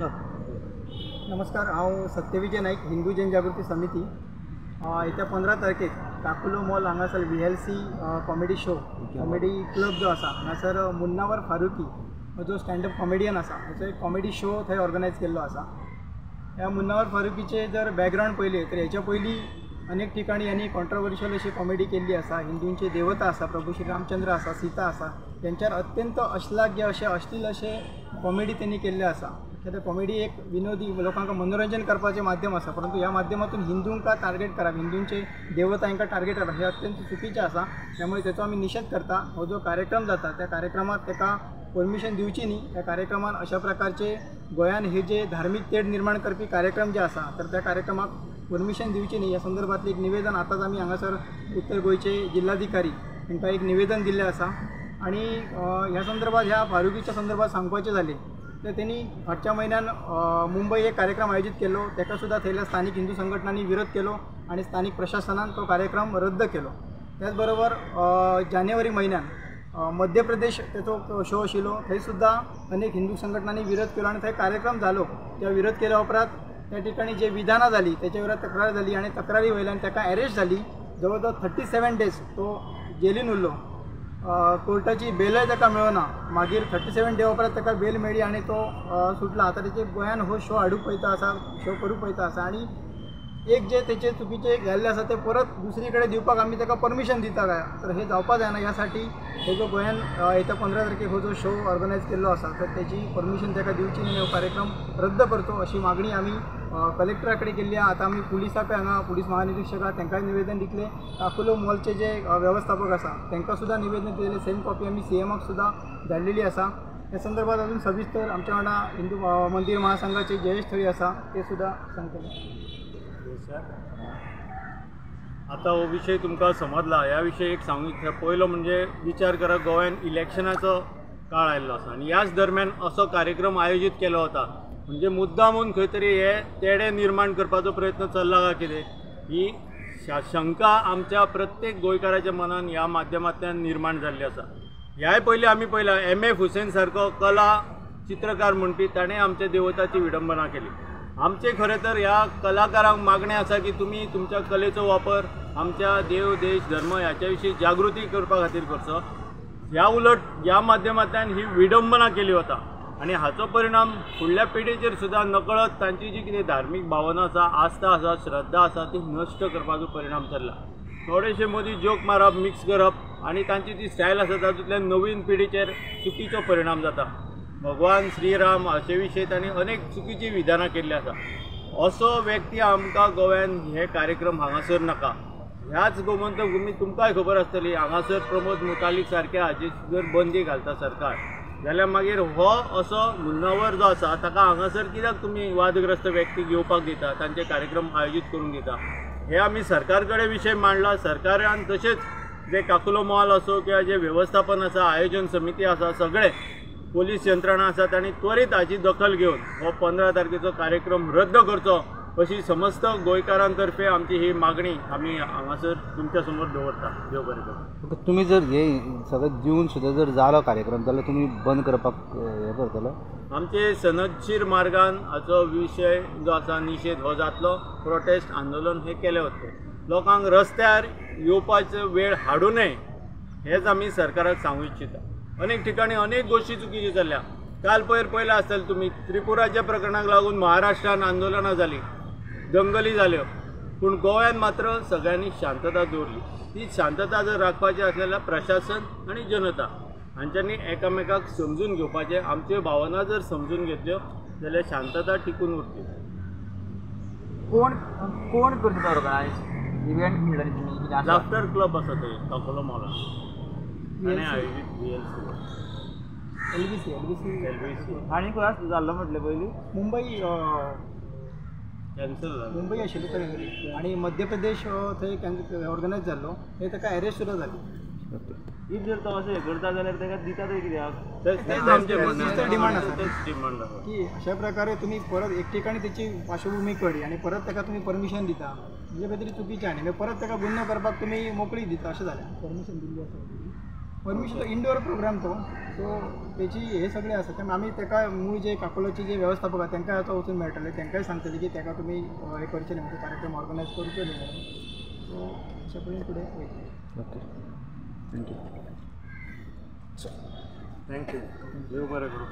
नमस्कार, हांव सत्यविजय नाईक, हिंदू जनजागृती समिती. येत्या 15 तारखेक काकुलो मॉल हांगासर VLC comedy show, comedy club जो आसा हांगासर मुन्नावर फारुकी जो स्टँडअप कॉमेडियन आसा ताचो एक कॉमेडी शो थंय ऑर्गनायज केल्लो आसा. ह्या मुन्नावर फारुकीचे जर बॅकग्रावंड पळयलें तर हेच्या पयलीं अनेक ठिकाणी यांनी कॉन्ट्रोवर्शियल अशी कॉमेडी केल्ली आसा. हिंदूंचे देवता आसा, प्रभू श्री रामचंद्र आसा, सीता आसा, तेंच्यार अत्यंत अश्लाघ्य अशे अश्लील अशे कॉमेडी त्यांनी केल्ले आसा. ते कॉमेडी एक विनोदी लोकांक मनोरंजन करपाचें माध्यम आसा, परंतु ह्या माध्यमातून हिंदूंका टार्गेट करप, हिंदूंचे देवतांकां टार्गेट करप हें अत्यंत चुकीचें आसा. त्यामुळे तेचो आमी निशेध करता. हो जो कार्यक्रम जाता त्या कार्यक्रमात ताका परमिशन दिवची न्ही. त्या कार्यक्रमान अशा प्रकारचे गोंयान हे जे धार्मीक तेढ निर्माण करपी कार्यक्रम जे आसा तर त्या कार्यक्रमाक परमिशन दिवची न्ही. ह्या संदर्भातलें एक निवेदन आतांच आमी हांगासर उत्तर गोंयचे जिल्हाधिकारी तांकां एक निवेदन दिल्लें आसा. आनी ह्या संदर्भात, ह्या फारुकीच्या संदर्भात सांगपाचें जालें तर तेणी फाटच्या म्हयन्यान मुंबय एक कार्यक्रम आयोजीत केलो, ताका सुद्दां थंयल्या स्थानीक हिंदू संघटनांनी विरोध केलो आनी स्थानीक प्रशासनान तो कार्यक्रम रद्द केलो. त्याच बरोबर जानेवारी म्हयन्यान मध्य प्रदेश तेचो शो आशिल्लो, थंय सुद्दां अनेक हिंदू संघटनांनी विरोध केलो आनी थंय कार्यक्रम जालो. त्या विरोध केल्या उपरांत त्या ठिकाणी जे विधानां जाली तेच्या विरोधात तक्रार जाली आनी तक्रारी वयल्यान ताका अरेस्ट जाली. जवळ जवळ 37 डेज तो जेलीन उरलो. कोर्टाची बेलय ताका मेळना. मागीर 37 डे उपरांत ताका बेल मेळ्ळी आनी तो सुटला. आतां तेचे गोंयान हो शो हाडूंक पळयता आसा, शो करूंक पळयता आसा आनी एक जे तेचे चुकीचे जाल्ले आसा ते परत दुसरी कडेन दिवपाक आमी ताका परमिशन दिता काय, तर हे जावपा जायना. ह्या साठी हो जो गोंयान येत्या 15 तारखेक हो जो शो ऑर्गनायज केल्लो आसा तर तेची परमिशन ताका दिवची न्ही, हो कार्यक्रम रद्द करचो अशी मागणी आमी कलेक्टरा कडेन केल्ली आसा. आतां आमी पुलिसाकय हांगा पुलीस महानिरीक्षक आहा तांकांय निवेदन दितले. काकुलो मॉलचे जे वेवस्थापक आसा तांकां सुद्दां निवेदन दिलें. सेम कॉपी आमी सीएमाक सुद्दां धाडलेली आसा. ह्या संदर्भात अजून सविस्तर आमच्या वांगडा हिंदू मंदिर महासंघाचे जयेश थळी आसा ते सुद्दां सांगतले. आतां हो विशय तुमकां समजला. ह्या विशय एक सांगू इच्छिता. पयलो म्हणजे विचार करा, गोंयान इलेक्शनाचो काळ आयिल्लो आसा आनी ह्याच दरम्यान असो कार्यक्रम आयोजीत केलो वता, म्हणजे मुद्दामून खंय तरी हे तेडे निर्माण करपाचो प्रयत्न चल्ला काय कितें ही शंका आमच्या प्रत्येक गोंयकाराच्या मनान ह्या माध्यमांतल्यान निर्माण जाल्ली आसा. ह्याय पयलीं आमी पळयलां एम एफ हुसेन सारको कला चित्रकार म्हणपी ताणें आमच्या देवताची विडंबना केली. आमचें खरें तर ह्या कलाकारांक मागणें आसा की तुमी तुमच्या कलेचो वापर आमच्या देव, देश, धर्म ह्याच्या विशीं जागृती करपा खातीर करचो. ह्या उलट ह्या माध्यमांतल्यान ही विडंबना केली वता आनी हाचो परिणाम फुडल्या पिढीचेर सुद्दां नकळत तांची जी कितें धार्मीक भावना आसा, आस्था आसा, श्रद्धा आसा ती नश्ट करपाचो परिणाम चल्ला. थोडेशे मदीं जोक मारप, मिक्स करप आनी तांची ती स्टायल आसा तातूंतल्यान नवीन पिढीचेर चुकीचो परिणाम जाता. भगवान श्रीराम हाचे विशीं तांणी अनेक चुकीची विधानां केल्लीं आसा. असो व्यक्ती आमकां गोव्यान हे कार्यक्रम हांगासर नाका. ह्याच गोमंतक भुमी तुमकांय खबर आसतली, हांगासर प्रमोद मुतालीक सारक्या हाची जर बंदी घालता सरकार जाल्यार मागीर हो असो मुन्नावर जो आसा ताका हांगासर कित्याक तुमी वादग्रस्त व्यक्ती घेवपाक दिता, तांचे कार्यक्रम आयोजीत करूंक दिता? हे आमी सरकार कडेन विशय मांडला. सरकारान तशेंच जे काकुलो मॉल आसूं किंवा जे वेवस्थापन आसा, आयोजन समिती आसा, सगळे पोलीस यंत्रणा आसा तांणी त्वरीत हाची दखल घेवन हो 15 तारखेचो कार्यक्रम रद्द करचो अशी समस्त गोंयकारांतर्फे आमची ही मागणी आमी हांगासर तुमच्या समोर दवरता. देव बरें करूं. तुमी जर हे सगळें दिवन सुद्दां जर जालो कार्यक्रम जाल्यार तुमी बंद करपाक हें करतलो? आमचे सनदशीर मार्गान हाचो विशय जो आसा निशेध हो जातलो. प्रोटेस्ट आंदोलन हे केलें वतलें. लोकांक रस्त्यार येवपाचो वेळ हाडूं नये हेच आमी सरकाराक सांगू इच्छिता. अनेक ठिकाणी अनेक गोष्टी चुकीच्यो चल्ल्या. काल पयर पळयलां आसतलें तुमी, त्रिपुराच्या प्रकरणाक लागून महाराष्ट्रान आंदोलनां जालीं, दंगली जाल्यो, पूण गोव्यान मात्र सगळ्यांनी शांतता दवरली. ती शांतता जर राखपाची आसली जाल्यार प्रशासन आनी जनता हांच्यांनी एकामेकाक समजून घेवपाचें. आमच्यो भावना जर समजून घेतल्यो जाल्यार शांतता टिकून उरतली. कोण कोण करता ऑर्गनायज इव्हेंट म्हणल्यार तुमी? लाफ्टर क्लब आसा थंय काकोलो मॉलान आनी आयोजीत VLC LBC LBC आनी खंय जाल्लो म्हटलें पयलीं? मुंबय कॅन्सल जालो. मुंबय आशिल्लो थंय आनी मध्य प्रदेश थंय ऑर्गनायज जाल्लो, थंय ताका अरेस्ट सुद्दां जाली. If जर तो अशें हें करता जाल्यार ताका दिता तरी कित्याक? तेच डिमांड आसा, तेच डिमांड आसा की अशा प्रकारे तुमी परत एक ठिकाणी तेची पार्श्वभूमी कळ्ळी आनी परत ताका तुमी परमिशन दिता म्हणजे कांय तरी चुकीचें, आनी मागीर परत ताका गुन्यांव करपाक तुमी मोकळी दिता अशें जालें. परमिशन दिल्ली आसा. परमिशन तो इंडोर प्रोग्राम तो, सो तेची हे सगळे आसा. त्यामुळे आमी ताका मूळ जे काकोलोचे जे वेवस्थापक आसा तांकां आतां वचून मेळटले, तांकांय सांगतले की ताका तुमी हे करचे न्ही, म्हणजे कार्यक्रम ऑर्गनायज करचो न्ही म्हणून. सो अशा परेन फुडें वयतले. Okay, thank you. Thank you, देव बरें करूं.